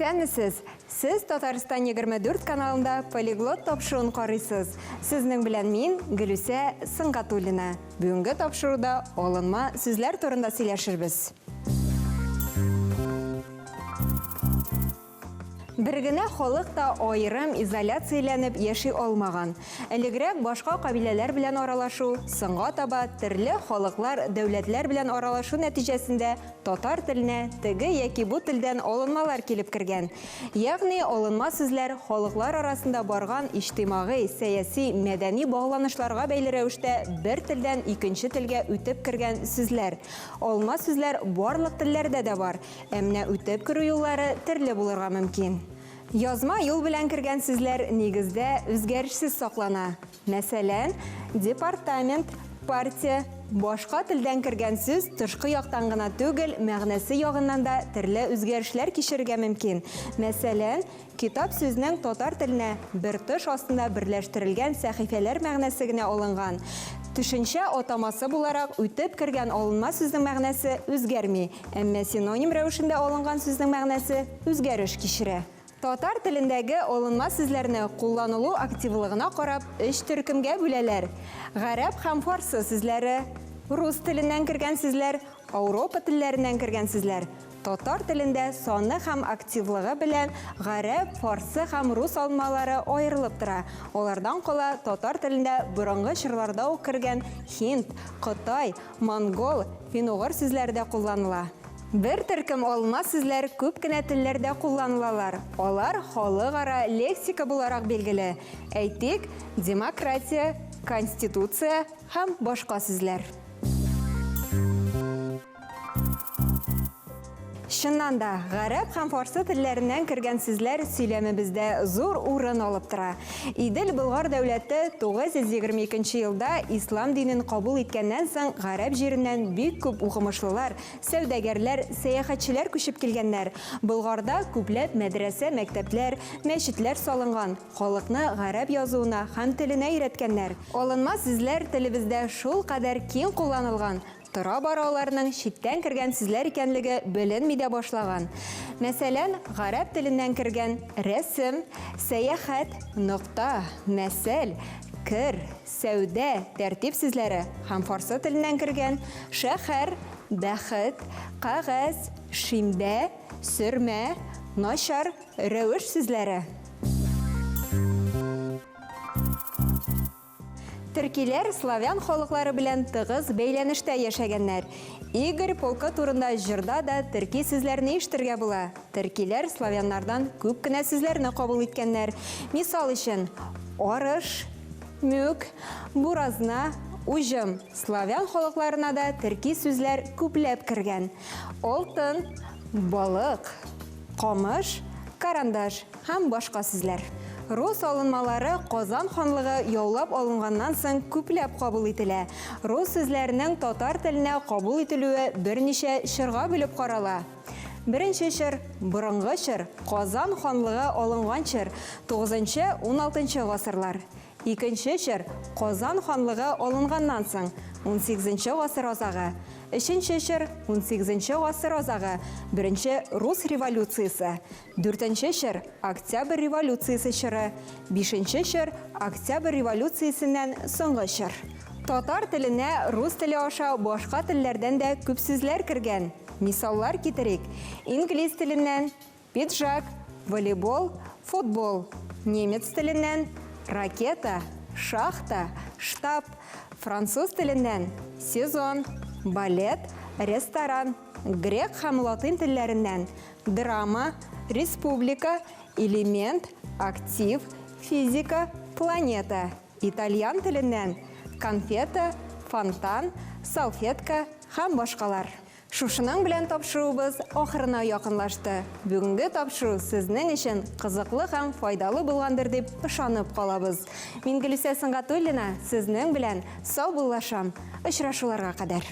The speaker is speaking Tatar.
Исәнмесез! Сез Татарстан 24 каналында Полиглот тапшыруын карыйсыз. Сезнең белән мин, Гөлүсә Сөнгатуллина. Бүгенге тапшыруда алынма сүзләр турында сөйләшербез. Бер генә халык та аерым, изоляцияләнеп яши алмаган. Элегрәк башка кабиләләр белән аралашу, соңга таба терле халыклар, дәүләтләр белән аралашу нәтиҗәсендә татар теленә теге яки бу телдән алынмалар килеп кергән. Ягъни алынма сүзләр халыклар арасында барган иҗтимагый, сәяси, мәдәни багланышларга бәйле рәвештә бер телдән икенче телгә үтеп кергән сүзләр. Алынма сүзләр барлык телләрдә дә бар. Ә менә үтеп керү юллары терле булырга мөмкин. Язма юл белән кергән сүзләр нигездә үзгәрешсез саклана. Мәсәлән, департамент, партия. Башка телдән кергән сүз тышкы яктан гына түгел, мәгънәсе ягыннан да терле үзгәрешләр кичерергә мөмкин. Мәсәлән, Китап сүзнең татар теленә бер тыш астында берләштерелгән сәхифәләр мәгънәсе генә алынган. Төшенчә атамасы буларак үтеп кергән алынма сүзнең мәгънәсе үзгәрми, әмма синоним рәвешендә алынган сүзнең мәгънәсе үзгәреш кичерә. Татар телендәге алынма сүзләрне кулланылу активлыгына карап өч төркемгә бүләләр, гарәп һәм фарсы сүзләре, рус теленнән кергән сүзләр, Ауропа телләреннән кергән сүзләр. Татар телендә саны һәм активлыгы белән гарәп, фарсы һәм рус алынмалары аерылып тора. Алардан кала татар телендә борынгы чорларда ук кергән һинд, кытай, монгол, фин-угыр сүзләре дә кулланыла. Бер төркем алынма сүзләр күп кенә телләрдә кулланылалар. Алар халыкара лексика буларак билгеле. Әйтик, демократия, конституция һәм башка сүзләр. Чыннан да, гарәп һәм фарсы телләреннән кергән сүзләр сөйләмебездә зур урын алып тора. Идел Болгар дәүләте 922 елда ислам динен кабул иткәннән соң гарәп җиреннән бик күп укымышлылар, сәүдәгәрләр, сәяхәтчеләр күчеп килгәннәр. Болгарда күпләп мәдрәсә-мәктәпләр, мәчетләр салынган, халыкны гарәп язуына һәм теленә өйрәткәннәр. Алынма сүзләр телебездә шулкадәр киң кулланылган, тора-бара аларның читтән кергән сүзләр икәнлеге беленми дә башлаган. Мәсәлән, гарәп теленнән кергән рәсем, сәяхәт, нокта, мәсәл, кер, сәүдә, тәртип сүзләре һәм фарсы теленнән кергән шәһәр, бәхет, кәгазь, шимбә, сөрмә, начар, рәвеш сүзләре. Төркиләр славян халыклары белән тыгыз бәйләнештә яшәгәннәр. Игорь полкы турында җырда да төрки сүзләрне ишетергә була. Төркиләр славяннардан күп кенә сүзләрне кабул иткәннәр. Мисал өчен, арыш, мүк, буразна, уҗым. Славян халыкларына да төрки сүзләр күпләп кергән. Алтын, балык, камыш, карандаш. Һәм башка сүзләр. Рус алынмалары Казан ханлыгы яулап алынганнан соң күпләп кабул ителә. Рус сүзләренең татар теленә кабул ителүе берничә чорга бүлеп карала. Беренче чор, борынгы чор, Казан ханлыгы алынган чор, тугызынчы-уналтынчы гасырлар. Икенче чор, Казан ханлыгы алынганнан соң, унсигезенче гасыр азагы. Өченче чор, унсигезенче гасыр азагы, беренче рус революциясе. Дүртенче чор, Октябрь революциясе чоры. Бишенче чор, Октябрь революциясеннән соңгы чор. Татар теленә рус теле аша башка телләрдән дә күп сүзләр кергән. Мисаллар китерик. Инглиз теленнән, пиджак, волейбол, футбол. Немец теленнән, ракета, шахта, штаб. Француз теленнән, сезон, балет, ресторан. Грек һәм латин телләреннән, Драма, республика, элемент, актив, физика, планета. Итальян теленнән, конфета, фонтан, салфетка һәм башкалар. Шушының белән тапшыруыбыз ахырына якынлашты. Бүгенге тапшыру сезнең өчен кызыклы һәм файдалы булгандыр дип ышанып калабыз. Мин Гөлүсә Сөнгатуллина сезнең белән саубуллашам. Очрашуларга кадәр.